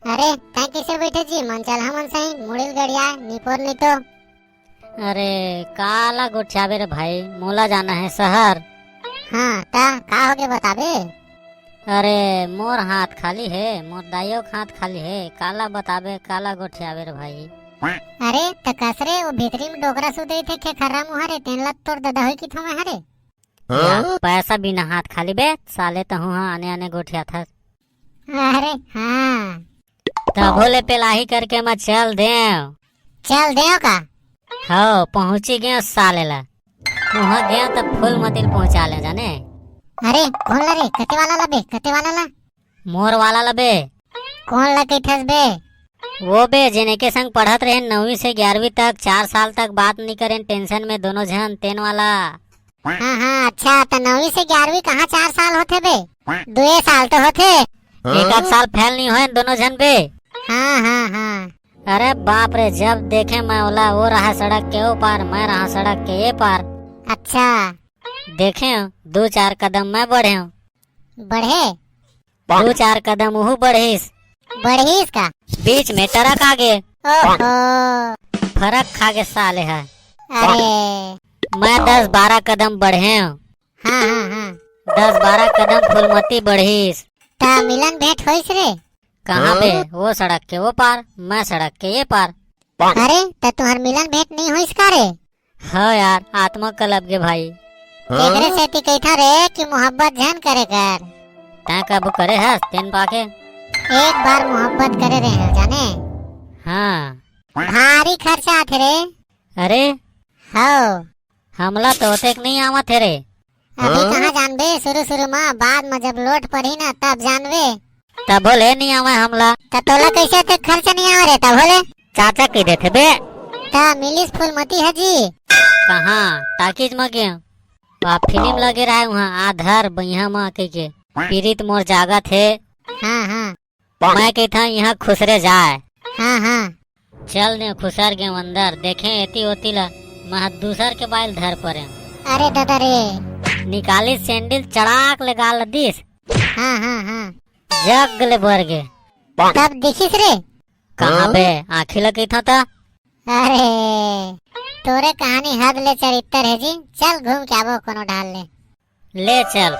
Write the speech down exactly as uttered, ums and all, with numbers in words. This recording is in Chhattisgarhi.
अरे, तैं कइसे बइठे जी? मन चलहा मन सही, मुड़िल गड़िया, निपोर नितो। अरे, काला गोठियाबे रे भाई, मोला जाना हे सहर। हाँ, त का होगे बताबे? अरे, मोर हाथ खाली हे, मोर दाइयो के हाथ खाली हे, काला बताबे, काला गोठियाबे रे भाई। अरे, त कस रे, वो भीतरी में डोकरा सुतई थे, खेखर्रा मुहा रे, तेन ला तोर ददा होई किथों मैं हरे। हाँ? यार, पैसा बिना हाथ खाली बे, साले तहूँ हा आने आने गोठियाथस। अरे हाँ। तभो ले पेलाही करके मैं चल देव। चल देव का? हव, पहुँची गेव साले ला। उहाँ गेव त फूलमती ल पहुँचा लेव जाने। अरे, कोन ला रे? कते वाला ला बे? कते वाला ला? मोर वाला ला बे। कोन ला कहिथस बे? वो बे, जेन एके संग पढ़त रहे नौवीं से ग्यारहवीं तक, चार साल तक बात नी करेन, tension में दोनों झन, तेन वाला। हाँ, हाँ, अच्छा, त नौवीं से ग्यारहवीं कहाँ चार साल होथे बे? दुए साल तो होथे। एक आध साल फेल नी होएन दोनों झन बे। हाँ, हाँ, हाँ। अरे बाप रे, जब देखे मैं ओला, वो रहा सड़क के ओ पार, मैं रहा सड़क के ए पार। अच्छा। देखे, दू चार कदम मैं बढ़े। बढ़े? दू चार कदम उहू बढ़िस। बढ़िस का? बीच में ट्रक आगे। ओहो। फरक खागे साले हा। अरे। मैं दस बारह कदम बढ़े हूँ। हाँ, हाँ, हाँ। दस बारह कदम फूलमती बढ़िस। त मिलन भेंट होइस रे? कहाँ बे? वो सड़क के वो पार, मैं सड़क के ये पार। अरे, त तुहर मिलन भेंट नहीं होइस का रे? हाँ यार, आत्मा कलप गे भाई। एकरे सेती कहिथंव रे कि मोहब्बत झन करे कर। तैं कभू करे हस तेन पाके? एक बार मोहब्बत करे रहे हंव, जाने? हाँ। भारी खर्चा आथे रे। अरे? हव। हमला तो ओतेक नहीं आवत हे रे। अभी कहाँ जानबे, शुरू शुरू म, बाद म जब लोट पड़ही ना तब जानबे। तभो ले नहीं आवय हमला। त तोला कइसे ते खर्च नहीं आवय रे, तभो ले? चाचा कहि देथे बे। त मिलिस फूलमती ह जी। कहाँ? टाकीज म गेंव। वा फिल्म लगे रहे उहाँ, आ धर बइहा म कहिके। पीरित मोर जागत हे। हाँ, हाँ। मैं कहिथंव इहाँ खुसरे जाय। हाँ, हाँ। चल ने खुसर गेंव अंदर, देखेंव एती ओती ला, मैं ह दूसर के बाई ल धर परेंव। अरे ददा रे। निकालिस सैंडिल चड़ाक ले गाल ल दिस। हाँ, हाँ, हाँ। जग ले बर गे। तब दिखिस रे? कहाँ बे? आँखी ल कहिथंव त। अरे, तोरे कहानी हद ले चरित्तर हे जी। चल घूम के आबो कोनो ढाल ले। ले चल,